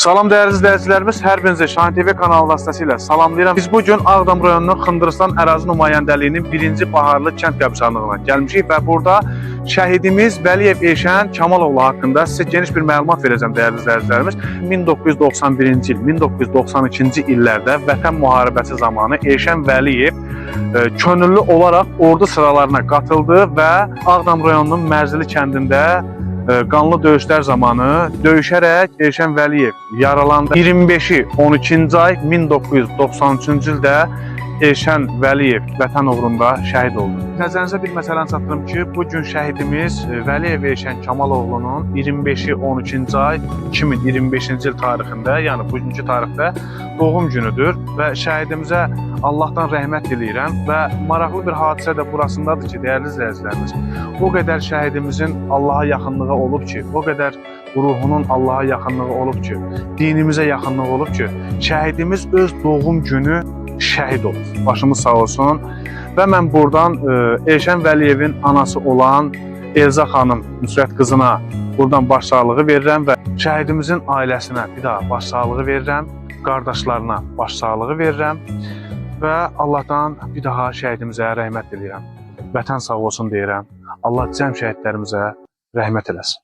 Salam dəyərli izləyicilərimiz, hər birinizi Şahin TV kanalı vasitəsilə salamlayıram. Biz bu gün Ağdam rayonunun Xındırıstan ərazi nümayəndəliyinin 1-ci Baharlı kənd qəbirstanlığına gəlmişik və burada şəhidimiz Vəliyev Elşən Kamaloğlu haqqında sizə geniş bir məlumat verəcəm dəyərli izləyicilərimiz. 1991-ci il, 1992-ci illərdə Vətən müharibəsi zamanı Elşən Vəliyev könüllü olaraq ordu sıralarına qatıldı və Ağdam rayonunun Mərzili kəndində qanlı döyüşlər zamanı döyüşərək Elşən Vəliyev yaralandı. 25-i 12-ci ay 1993-cü ildə Elşən Vəliyev vətən uğrunda şəhid oldu. Nəzərinizə bir məsələni çatdırım ki, bu gün şəhidimiz Vəliyev Elşən Kamaloğlunun 25-i 12-ci ay 2025-ci il tarixində, yəni bugünkü tarixdə doğum günüdür və şəhidimizə Allahdan rəhmət diləyirəm və maraqlı bir hadisə də burasındadır ki, dəyərli izləyicilərimiz, o qədər şəhidimizin Allaha yaxınlığı olub ki, o qədər ruhunun Allaha yaxınlığı olub ki, dinimizə yaxınlığı olub ki, şəhidimiz öz doğum günü şəhid olub. Başımız sağ olsun. Və mən buradan Elşən Vəliyevin anası olan Elza xanım Nüsrət qızına buradan başsağlığı verirəm və şəhidimizin ailəsinə bir daha başsağlığı verirəm, qardaşlarına başsağlığı verirəm və Allahdan bir daha şəhidimizə rəhmət diləyirəm. Vətən sağ olsun deyirəm. Allah cəm şəhidlərimizə rəhmət eləsin.